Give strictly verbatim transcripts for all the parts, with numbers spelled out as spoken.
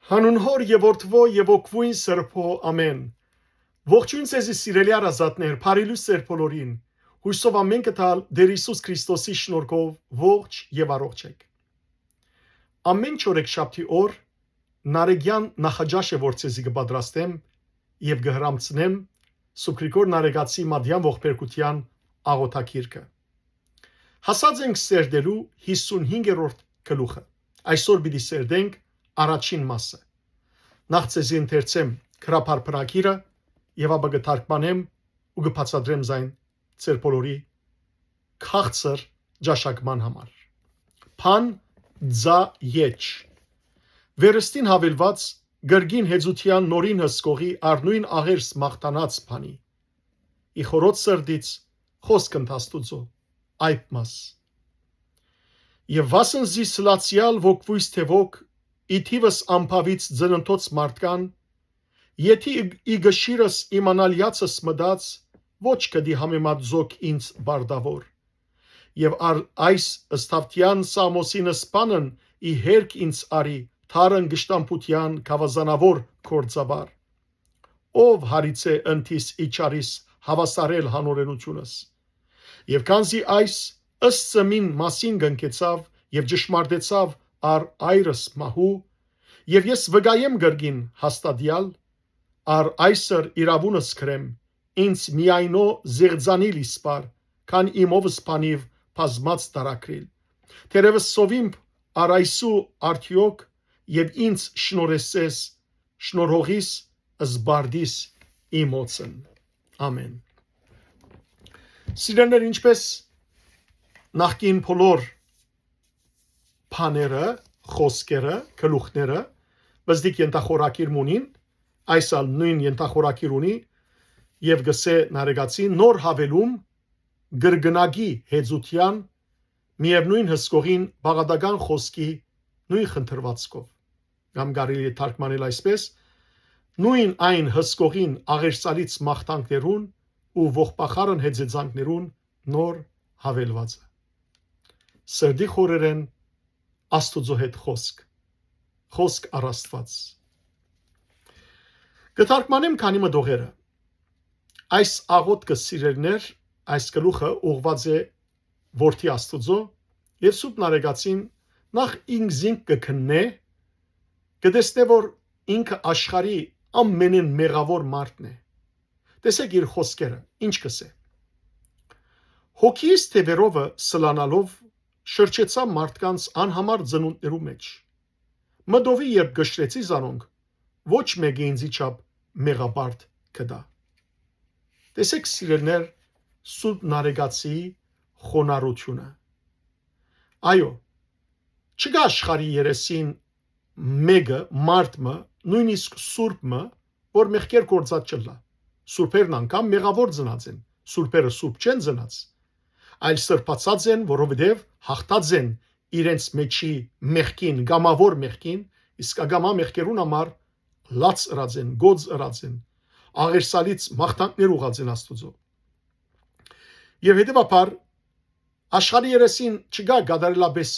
Հանուն Հօր եւ Որդւոյ եւ Հոգւոյն Սրբոյ, ամէն։ Ողջոյն ձեզի, սիրելի հարազատներ, բարի լոյս ձեր բոլորին։ Յոյսով ամէնքը տալ Տէր Յիսուս Քրիստոսի շնորհքով ողջ եւ առողջ էք։ Ամէն չորեքշաբթի օր Նարեգեան նախաճաշ է, որ ձեզի կը պատրաստեմ եւ կը հրամցնեմ Սուրբ Գրիգոր Նարեգացի Մատեան ողբերգութեան աղօթագիրքը։ Հասած ենք սերտելու հիսունհինգերորդ գլուխը։ Այսօր պիտի սերտենք առաջին մասը։ Նախ ձեզի ընթերցեմ գրաբար բնագիրը եւ ապա կը թարգմանեմ ու կը բացատրեմ զայն ձեր բոլորի քաղցր ճաշակման համար։ Բան, ձայ, էջ։ Վերստին յաւելուած կրկին հեծութեան նորին հսկողի առ նոյն աղերս մաղթանած բանի։ Ի խորոց սրտից խօսք ընդ Աստուծոյ, այդ մաս։ Եւ վասն զի սլացեալ ոք վոյս թեւոք, ի թիւս ամբաւից ծննդոց մարդկան, եթի ի, ի գշիրս իմանալեացս մտած, ոչ կդի համեմատ զոք ինձ բարդաւոր։ Եւ առ այս ըսթավթեան Սամոսին սպանն ի հերք ինձ արի, թարն գշտամբութեան գաւազանաւոր կործավար։ Ո՞վ հարիցէ ընթիս ի չարիս հաւասարել յանորենութիւնս։ Եւ քանզի այս ըստ ծմին մասին կնքեցաւ եւ ճշմարտեցաւ առ այրս մահու, եւ ես վկայեմ կրկին հաստատեալ, առ այսր իրաւունս կրեմ, ինձ միայնօ զեղծանիլ իսպար, քան իմովս բանիւ բազմած տարակրիլ։ Թերեւս սովիմբ առ այսու արդիոք եւ ինձ շնորհեսես, շնորհողիս, զբարդիս իմոցն։ Ամէն։ Սիրելիներ, ինչպես նախկին բոլոր բաները, խօսքերը, գլուխները, բզդիկ ենթախորագիր մունին, այս ալ նոյն ենթախորագիր ունի եւ գսե Նարեգացի նոր յաւելում կրկնակի հեծութեան միեւնոյն հսկողին բաղատական խօսքի նոյն խնդրուածքով, կամ կարելի է թարգմանել այսպես, նոյն այն հսկողին աղերսալից մաղթանքներուն ու ողբախառն հեծեծանքներուն նոր յաւելուածը։ Սրդի խորերէն Աստուծոյ հետ խօսք, խօսք առ Աստուած։ Կը թարգմանեմ քանի մը տողերը։ Այս աղօթքը, սիրելիներ, այս գլուխը ուղղուած է Որդի Աստուծոյ, եւ Սուրբ Նարեգացին նախ ինքզինք կը քննէ, կը տեսնէ, որ ինքը աշխարհի ամենէն մեղաւոր մարդն է։ Տեսէք իր խօսքերը, ինչ կ'ըսէ. «Հոգիս թեւերովը սլանալով շրջեցայ մարդկանց անհամար ծնունդներու մէջ։ Մտովի երբ կշռեցի զանոնք, ոչ մէկը ինձի չափ մեղաբարդ կտայ»։ Տեսէք, սիրելիներ, Սուրբ Նարեգացիի խոնարհութիւնը։ Այո, չկայ աշխարհի երեսին մէկը, մարդ մը, նոյնիսկ սուրբ մը, որ մեղքեր գործած չըլլայ։ Սուրբերն անգամ մեղաւոր ծնած են, սուրբերը սուրբ չեն ծնած, այլ սրբացած են, որովհետեւ յաղթած են իրենց մէջի մեղքին, կամաւոր մեղքին, իսկ ակամայ մեղքերուն համար լաց ըրած են, գոծ ըրած են, աղերսալից մաղթանքներ ուղղած են Աստուծոյ։ Եւ հետեւաբար, աշխարհի երեսին չկայ կատարելապէս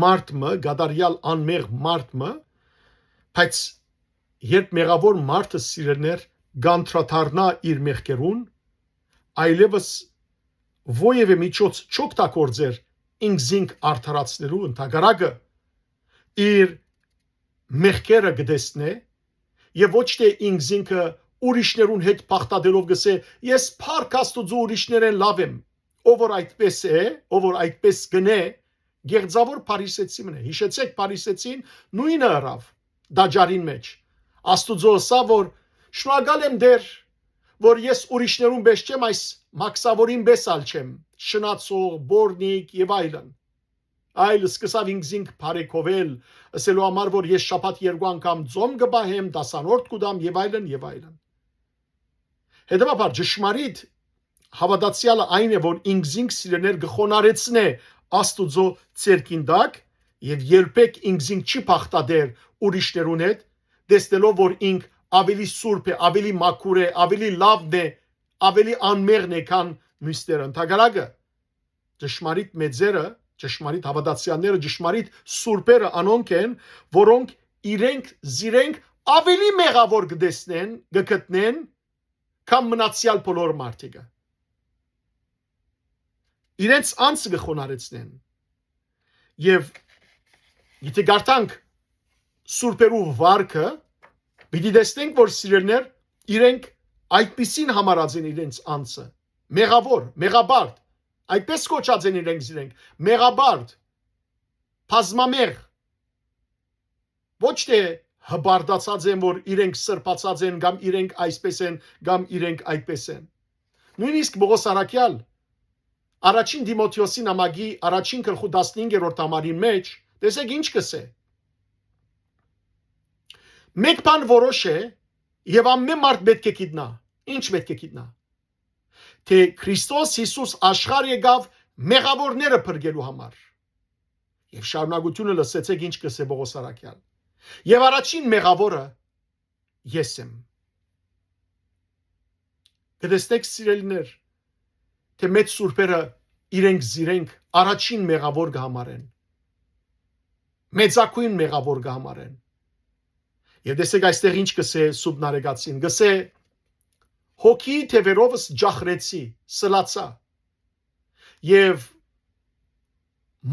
մարդ մը, կատարեալ անմեղ մարդ մը, բայց երբ մեղաւոր մարդը, սիրելիներ, կանդրադառնայ իր մեղքերուն, այլեւս որեւէ միջոց չօգտագործեր ինքզինք արդարացնելու, ընդհակառակը, իր մեղքերը կը տեսնէ եւ ոչ թէ ինքզինքը ուրիշներուն հետ բաղդատելով կ'ըսէ. «Ես փառք Աստուծոյ ուրիշներէն լաւ եմ»։ Ով որ այդպես է, ով որ այդպես կ'ընէ, գեղձաւոր փարիսեցի մըն է։ Յիշեցէք, փարիսեցին նոյնը ըրաւ տաճարին մէջ։ Աստուծոյ ըսաւ, որ «Շնորհակալ եմ, Տէր, որ ես ուրիշներուն պէս չեմ, այս մաքսաւորին պէս ալ չեմ, շնացող, պոռնիկ եւ այլն»։ Այլ սկսաւ ինքզինք բարեգովել, ըսելու համար, որ «Ես շաբաթ երկու անգամ ծոմ կը պահեմ, դասանորդ կու տամ» եւ այլն, եւ այլն։ Հետեւաբար, ճշմարիտ հաւատացեալը այն է, որ ինքզինք, սիրելիներ, կը խոնարհեցնէ Աստուծոյ ձեռքին տակ եւ երբեք ինքզինք չի բաղդատեր ուրիշներուն հետ, տեսնելով, որ ինք ավելի սուրբ է, ավելի մաքուր է, ավելի լավն է, ավելի անմեղն է, քան միւսները։ Ընդհակառակը, ճշմարիտ մեծերը, ճշմարիտ հաւատացեալները, ճշմարիտ սուրբերը անոնք են, որոնք իրենք զիրենք աւելի մեղաւոր կը տեսնեն, կը գտնեն, քան մնացեալ բոլոր մարդիկը։ Իրենց անձը կը խոնարհեցնեն։ Եւ գիտի կարդանք սուրբերու վարկը, պիտի տեսնենք, որ սիրելիներ, իրենք այդպիսին համարած են իրենց անձը, մեղաւոր, մեղաբարդ, այդպես կոչած են իրենք զիրենք, մեղաբարդ, բազմամեղ, ոչ թէ հպարտացած են, որ իրենք սրբացած են, կամ իրենք այսպես են, կամ իրենք այդպես են։ Նոյնիսկ Պողոս Առաքեալ առաջին Տիմոթէոսի նամակի առաջին գլխու տասնհինգերորդ համարին մէջ, տեսեք ինչ կ'ըսէ. «Մէկ բան որոշ է, եւ ամէն մարդ պէտք է գիտնայ»։ Ի՞նչ պէտք է գիտնայ։ «Թէ Քրիստոս Յիսուս աշխարհ եկաւ մեղաւորները փրկելու համար»։ Եւ շարունակութիւնը լսեցէք ինչ կ'ըսէ Պողոս Առաքեալ. «Եւ առաջին մեղաւորը ես եմ»։ Կը տեսնեք, սիրելիներ, թէ մեծ սուրբերը իրենք զիրենք առաջին մեղաւոր կը համարեն, մեծագոյն մեղաւոր կը համարեն։ Եւ տեսեք, այստեղ ինչ կ'ըսէ Սուրբ Նարեկացին, կ'ըսէ. «Հոգի թեւերովս ջախրեցի, սլացայ, եւ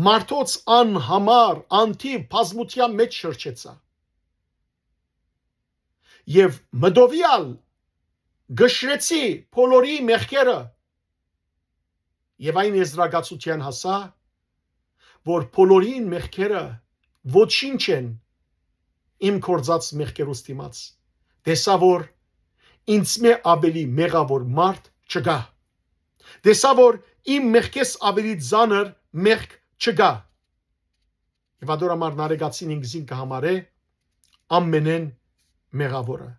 մարդոց անհամար, անթիւ բազմութեան մէջ շրջեցայ, եւ մտովի ալ կշռեցի բոլորի մեղքերը, եւ այն եզրակացութեան հասայ, որ բոլորին մեղքերը ոչինչ են իմ գործած մեղքերուս դիմաց։ Տեսայ, որ ինձմէ աւելի մեղաւոր մարդ չկայ։ Տեսայ, որ իմ մեղքէս աւելի ծանր մեղք չկայ»։ Եւ ատոր համար Նարեկացին ինքզին կը համարէ ամենէն մեղաւորը։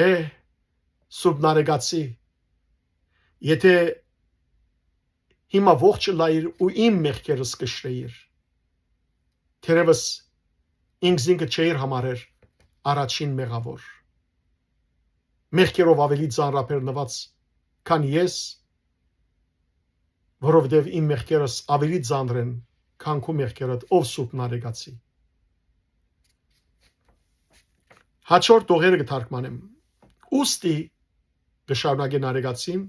Է, Սուրբ Նարեկացի, եթէ հիմա ողջ ըլլայիր ու իմ մեղքերս կշռէիր, թերեւս ինքզինքը չէիր համարեր առաջին մեղաւոր, մեղքերով աւելի ծանրաբեռնուած, քան ես, որովհետեւ իմ մեղքերս աւելի ծանր են, քան քու մեղքերդ, ով Սուրբ Նարեկացի։ Հաջորդ տողերը կը թարգմանեմ։ Ուստի, կը շարունակէ Նարեկացին,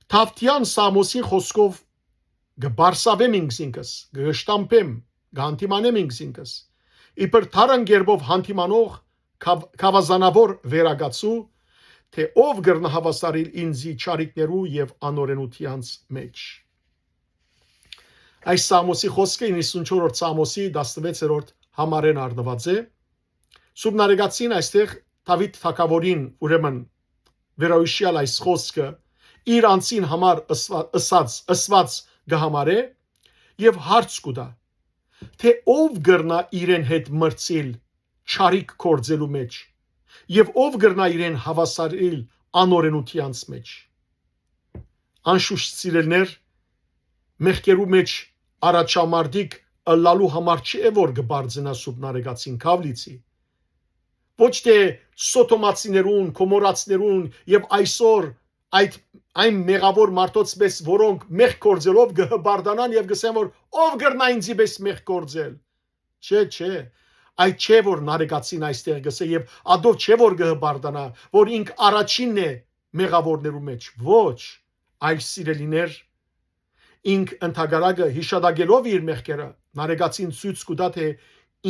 Դաւթեան Սաղմոսին խօսքով կը բարսաւեմ ինքզինքս, կը շտամբեմ, կը յանդիմանեմ ինքզինքս, իբր թարն կերպով յանդիմանող գաւ-, գաւազանաւոր վերակացու, թէ ով կրնայ հաւասարիլ ինծի չարիքներու եւ անօրենութեանց մէջ։ Այս Սաղմոսի խօսքը իննսունչորրորդ Սաղմոսի տասնվեցերորդ համարէն առնուած է։ Սուրբ Նարեկացին այստեղ Դաւիթ թագաւորին, ուրեմն, վերայիշեալ այս խօսքը իր անձին համար ըսვა-, ըսած, ըսված կը համարէ եւ հարց կու տայ, թէ ով կրնայ իրեն հետ մրցիլ չարիք գործելու մէջ, եւ ով կրնայ իրեն հաւասարիլ անօրենութեանց մէջ։ Անշուշտ, սիրելիներ, մեղքերու մէջ առաջամարտիկ ըլլալու համար չի է, որ կը բարձենայ Սուրբ Նարեկացին, քաւ լիցի։ Ոչ թէ Սոդոմացիներուն, Կոմորացիներուն եւ այսօր այդ, այն մեղաւոր մարդոց պէս, որոնք մեղք գործելով կը հպարտանան եւ կ'ըսեն, որ ով կրնայ ինծի պէս մեղք գործել։ Չէ, չէ, այդ չէ, որ Նարեկացին այստեղ կ'ըսէ, եւ ատով չէ, որ կը հպարտանայ, որ ինք առաջինն է մեղաւորներու մէջ։ Ոչ, այլ, սիրելիներ, ինք ընդհակառակը, յիշատակելով իր մեղքերը, Նարեկացին ցոյց կու տայ, թէ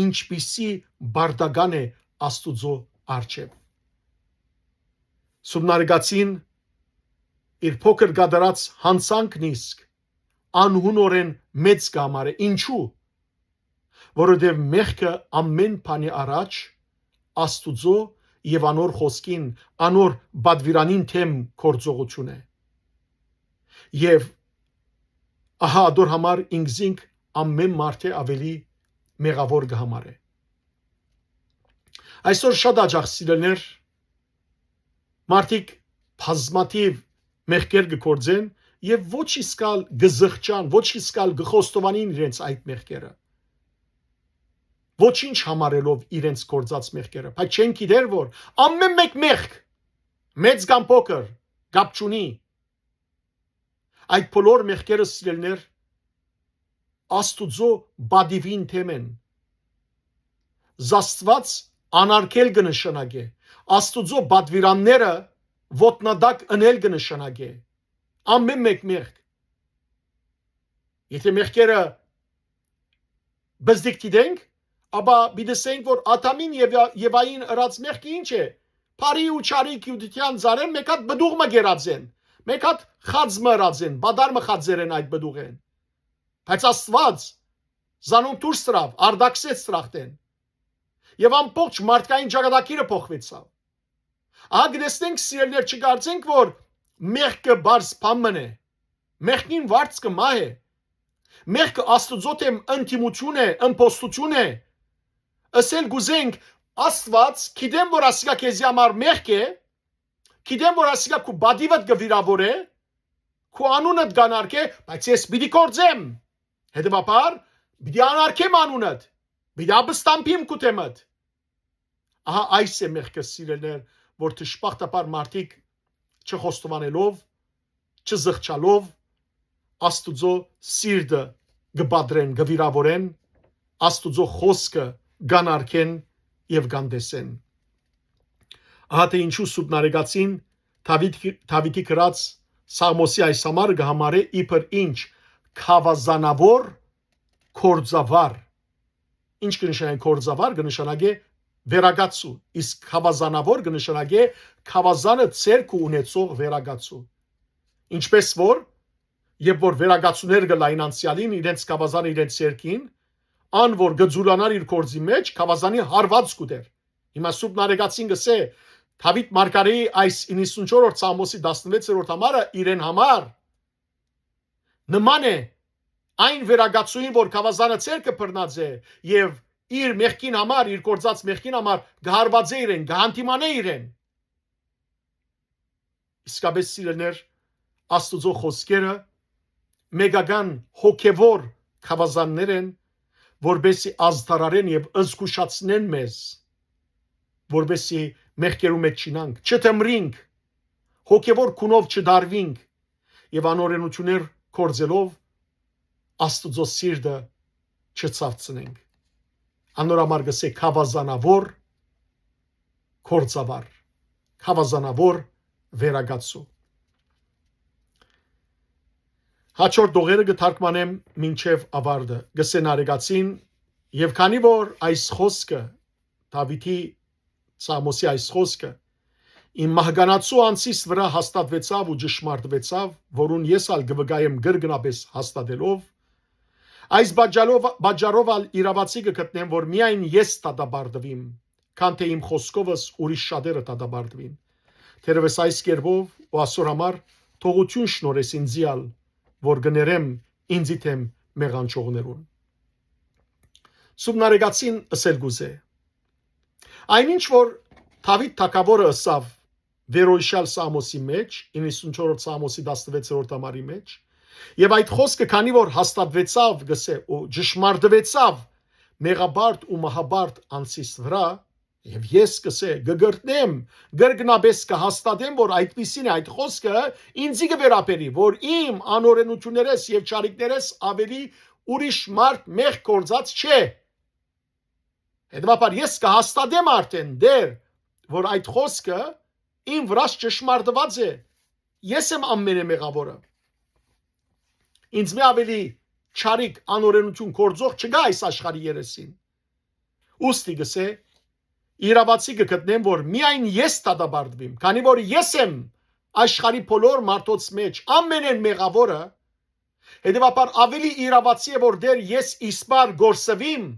ինչպիսի պարտական է Աստուծոյ առջեւ։ Սուրբ Նարեկացին իր փոքր կատարած յանցանքն իսկ անհունորեն մեծ կը համարէ։ Ինչու՞։ Որովհետեւ մեղքը ամէն բանի առաջ Աստուծոյ եւ անոր խօսքին, անոր պատուիրանին դէմ գործողութիւն է։ Եւ ահա ատոր համար ինքզինք ամէն մարդէ աւելի մեղաւոր կը համարէ։ Այսօր շատ աջախ, սիրելիներ, մարդիկ բազմաթիւ մեղքեր կը գործեն եւ ոչ իսկ ալ կը զղջան, ոչ իսկ ալ կը խոստովանին իրենց այդ մեղքերը, ոչինչ համարելով իրենց գործած մեղքերը, բայց չեն գիտեր, որ ամէն մէկ մեղք, մեծ կամ փոքր, կապ չունի, այդ բոլոր մեղքերը, սիրելիներ, Աստուծոյ պատիւին դէմ են, զաստուած անարգել կը նշանակէ, Աստուծոյ պատուիրանները ոտնատակ ընել կը նշանակէ։ Ամէն մէկ մեղք։ Եթէ մեղքերը բզդիկ դիտենք, ապա պիտի ասենք, որ Ադամին եւ Եվային ըրած մեղքը ինչ է։ Բարի ու չարի գիտութեան ծառէն մէկ հատ պտուղ մը կերած են, մէկ հատ խած մը ըրած են, պատար մը խածեր են այդ պտուղէն։ Բայց Աստուած զանոնք դուրս տրաւ, արտաքսեց սրախտեն։ Եւ ամբողջ մարդկային ճակատագիրը փոխուեցաւ։ Ահա կտեսնենք, սիրելիներ, չկարծենք, որ մեղքը պարզ բան մըն է։ Մեղքին վարձքը մահ է։ Մեղքը Աստուծոյ դէմ ընդդիմութիւն է, ըմբոստութիւն է։ Ըսել կ'ուզենք, Աստուած, գիտեմ, որ ասիկա քեզի համար մեղք է, գիտեմ, որ ասիկա քու պատիւդ կը վիրաւորէ, քու անունդ կ'անարգէ, բայց ես պիտի գործեմ։ Հետեւաբար, պիտի անարգեմ անունդ, պիտի ապստամբիմ քու դէմդ։ Ահա այս է մեղքը, սիրելիներ, որ դժբախտաբար մարդիկ չխոստովանելով, չզղջալով, Աստուծոյ սիրտը կը պատռեն, կը վիրաւորեն, Աստուծոյ խօսքը կ'անարգեն եւ կ'անտեսեն։ Ահա թէ ինչու Սուրբ Նարեկացին Դաւիթ, Դաւիթի գրած Սաղմոսի այս համարը կը համարէ իբր ինչ, գաւազանաւոր գործավար։ Ինչ կը նշանակէ գործավար, կը նշանակէ վերակացու, իսկ գաւազանաւոր կը նշանակէ գաւազանը ձեռքը ունեցող վերակացու։ Ինչպէս որ, երբ որ վերակացուներ կը լային անցեալին, իրենց գաւազանը իրենց ձեռքին, ան որ կը ձուլանար իր գործի մէջ, գաւազանի հարուած կու դեր։ Հիմա Սուրբ Նարեկացին կ'ըսէ, Դաւիթ Մարգարէի այս իննսունչորդ Սաղմոսի տասնվեցերորդ համարը իրեն համար նման է այն վերակացուին, որ գաւազանը ձեռքը բռնած է եւ իր մեղքին համար, իր գործած մեղքին համար կը հարվածէ իրեն, կը հանդիմանէ իրեն։ Իսկապէս, սիրելիներ, Աստուծոյ խօսքերը մեկական հոգեւոր գաւազաններ են, որպէսզի ազդարարեն եւ զգուշացնեն մեզ, որպէսզի մեղքերու մէջ չիյնանք, չդմրինք, հոգեւոր գունով չդարուինք եւ անօրէնութիւններ գործելով Աստուծոյ սիրտը չցաւցնենք։ Անոր համար կ'ըսէ գաւազանաւոր գործավար, գաւազանաւոր վերակացու։ Հաջորդ դողերը կը թարգմանեմ մինչեւ աւարտը, կ'ըսէ Նարեկացին, եւ քանի որ այս խօսքը, Դաւիթի Սաղմոսի այս խօսքը, իմ մահկանացու անցիս վրայ հաստատուեցաւ ու ճշմարտուեցաւ, որուն ես ալ կը վկայեմ կրկնապէս հաստատելով, այս պատճառով, պատճառով ալ իրաւացի կը գտնեմ, որ միայն ես դատապարտուիմ, քան թէ իմ խօսքովս ուրիշ շատերը դատապարտուին։ Թերեւս այս կերպով ու ասոր համար թողութիւն շնորհես ինծի ալ, որ կը ներեմ ինծի դէմ մեղանչողներուն։ Սուրբ Նարեկացին ըսել կ'ուզէ. Այն ինչ որ Դաւիթ թագաւորը ըսաւ վերոյշեալ Սաղմոսի մէջ, իննսունչորդ Սաղմոսի տասնվեցերորդ համարի մէջ, եւ այդ խօսքը, քանի որ հաստատուեցաւ, կ'ըսէ, ու ճշմարտուեցաւ մեղաբարդ ու մահաբարդ անցիս վրայ, եւ ես, կ'ըսէ, կը կրկնեմ, կրկնապէս կը հաստատեմ, որ այդպիսին է այդ խօսքը, ինծի կը վերաբերի, որ իմ անօրէնութիւններէս եւ չարիքներէս աւելի ուրիշ մարդ մեղք գործած չէ։ Հետեւաբար ես կը հաստատեմ արդեն դեռ, որ այդ խօսքը իմ վրաս ճշմարտուած է, ես եմ ամենէ մեղաւորը։ Ինձ մէ աւելի չարիք, անօրէնութիւն գործող չկայ այս աշխարհի երեսին։ Ուստի, կ'ըսէ, իրաւացի կը գտնեմ, որ միայն ես դատապարտուիմ, քանի որ ես եմ աշխարհի բոլոր մարդոց մէջ ամենէն մեղաւորը, հետեւաբար աւելի իրաւացի է, որ դեռ ես իսպար գործուիմ,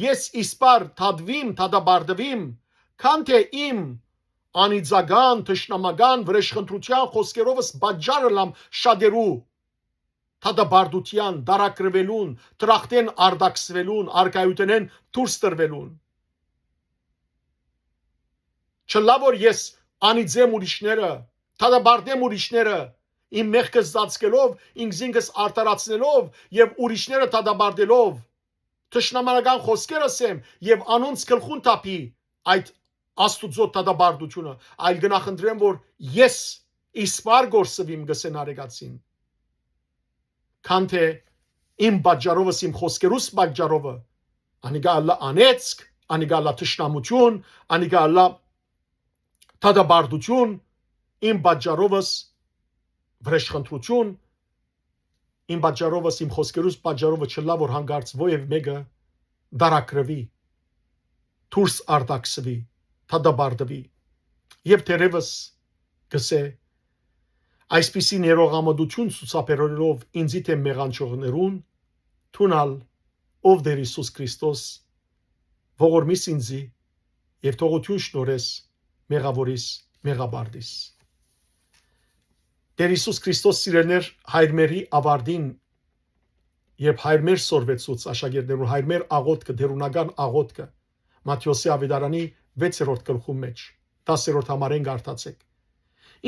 ես իսպար դատուիմ, դատապարտուիմ, քան թէ իմ անիծական, թշնամական, վրեժխնդրութեան խօսքերովս պատճառ ըլլամ շատերու դատապարտութեան, դարակրուելուն, դրախտէն արտաքսուելուն, առկայութենէն դուրս տրուելուն։ Չըլլայ որ ես անիծեմ ուրիշները, դատապարտեմ ուրիշները, իմ մեղքը զածկելով, ինքզինքս արդարացնելով եւ ուրիշները դատապարտելով, թշնամանական խօսքեր ըսեմ եւ անոնց գլխուն թափի այդ Աստուծոյ դատապարտութիւնը, այլ կը նախընտրեմ, որ ես իսպար գործուիմ, կ'ըսէ Նարեկացին, քան թէ իմ պատճառովս, իմ խօսքերուս պատճառովը անիկա ըլլայ անեծք, անիկա ըլլայ թշնամութիւն, անիկա ըլլայ դատապարտութիւն, իմ պատճառովս վրեժխնդրութիւն, իմ պատճառովս, իմ խօսքերուս պատճառովը չըլլայ, որ հանկարծ ոեւ մէկը դարակրուի, դուրս արտաքսուի, դատապարտուի։ Եւ թերեւս կ'ըսէ, այսպիսի ներողամտութիւն ցուցաբերելով ինծի դէմ մեղանչողներուն, դուն ալ, ով Տէր Յիսուս Քրիստոս, ողորմիս ինծի եւ թողութիւն շնորհես, մեղաւորիս, մեղապարտիս։ Տէր Յիսուս Քրիստոս, սիրելիներ, հայրմերի աւարտին, երբ հայրմեր սորվեցուց աշակերտներուն, հայրմեր աղօթքը, դերունական աղօթքը, Մատթէոսի աւետարանի վեցերորդ գլխուն մէջ, տասերորդ համարէն կարդացէք։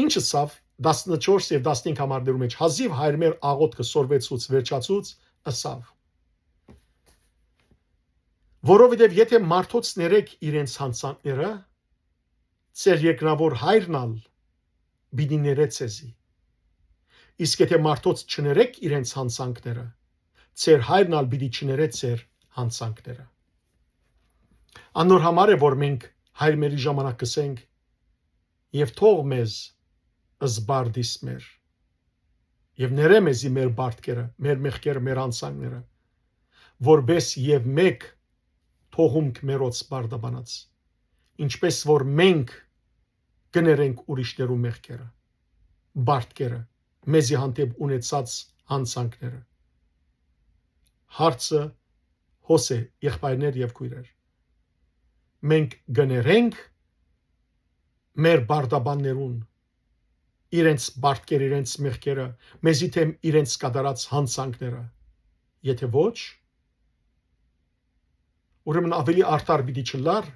Ինչ ըսաւ, տասնչորս եւ տասնհինգ համարներու մէջ, հազիւ հայրմեր աղօթքը սորվեցուց, վերջացուց, ըսաւ. «Որովհետեւ եթե մարդոց ներեք իրենց յանցանքները, ձեր երկնաւոր հայրն ալ պիտի ներէ ձեզի։ Իսկ եթե մարդոց չներեք իրենց յանցանքները, ձեր հայրն ալ պիտի չներէ ձեր յանցանքները»։ Անոր համար է, որ մենք հայրմերի ժամանակ կ'ըսենք. «Եւ թող մեզ զբարդիս մեր, եւ ներէ մեզի մեր պարտքերը, մեր մեղքերը, մեր յանցանքները, որպէս եւ մէկ թողունք մերոց պարտաբանած, ինչպէս որ մենք կը ներենք ուրիշներու մեղքերը, պարտքերը, մեզի հանդէպ ունեցած յանցանքները»։ Հարցը հոս է, եղբայրներ եւ քոյրեր։ Մենք կը ներենք մեր պարտաբաններուն իրենց պարտքերը, իրենց մեղքերը, մեզի դէմ իրենց կատարած յանցանքները։ Եթե ոչ, ուրեմն աւելի արդար պիտի չըլլար,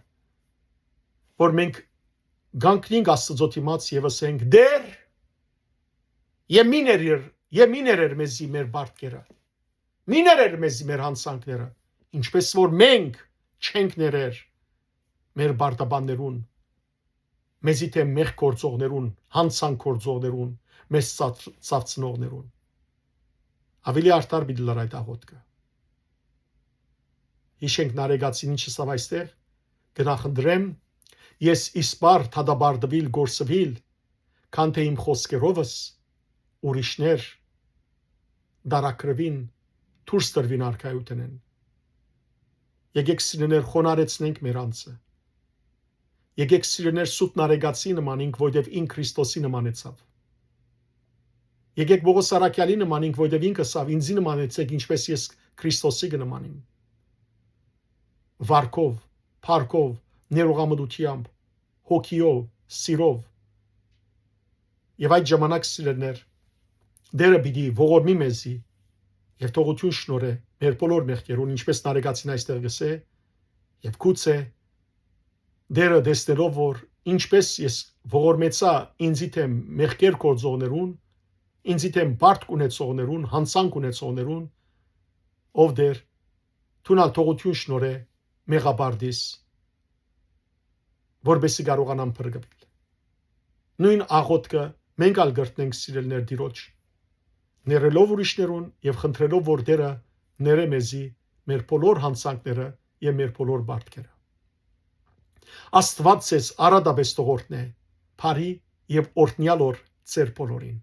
որ մենք կանգնենք Աստուծոյ դիմաց եւ ըսենք. «Տէր, եւ մի ներիր, եւ մի ներեր մեզի մեր պարտքերը, մի ներեր մեզի մեր յանցանքները, ինչպէս որ մենք չենք ներեր մեր պարտաբաններուն, մեզի դէմ մեղք գործողներուն, յանցանք գործողներուն, մեզ ծա-, ծաυցնողներուն»։ Աւելի արդար պիտի լար այդ աղօթքը։ Յիշենք Նարեկացին ինչ ըսաւ այստեղ. «Կը նախընտրեմ ես իսպառ դատապարտուիլ, կորսուիլ, քան թէ իմ խօսքերովս ուրիշներ դարակրուին, դուրս տրուին արքայութենէն»։ Եկեք, սիրելիներ, խոնարհեցնենք մեր անձը։ Եկեք, սիրելիներ, սուրբ Նարեկացի նմանինք, որտեւ ինք Քրիստոսի նմանեցաւ։ Եկեք Պողոս առաքեալի նմանինք, որտեւ ինք ըսաւ. «Ինձի նմանեցէք, ինչպէս ես Քրիստոսի կը նմանիմ»։ Վարքով, փառքով, ներողամտությամբ, հոգիով, սիրով։ Եւ այդ ժամանակ, սիրելիներ, Տէրը պիտի ողորմի մեզի եւ թողութիւն շնորհէ մեր բոլոր մեղքերուն, ինչպէս Նարեկացին այստեղ կ'ըսէ, եւ գուցե Տէրը, տեսնելով որ ինչպէս ես ողորմեցայ ինձի դէմ մեղքեր գործողներուն, ինձի դէմ պարտք ունեցողներուն, յանցանք ունեցողներուն, ով Տէր, դուն ալ թողութիւն շնորհէ մեղապարտիս, որպեսզի կարողանամ փրկվել։ Նոյն աղօթքը մենք ալ կրթնենք, սիրելիներ, Տիրոջ, ներելով ուրիշներուն եւ խնդրելով, որ Տէրը ներէ մեզի մեր բոլոր յանցանքները եւ մեր բոլոր պարտքերը։ Աստուած ձեզ առատապէս թող օրհնէ, բարի եւ օրհնեալ օր ձեր բոլորին։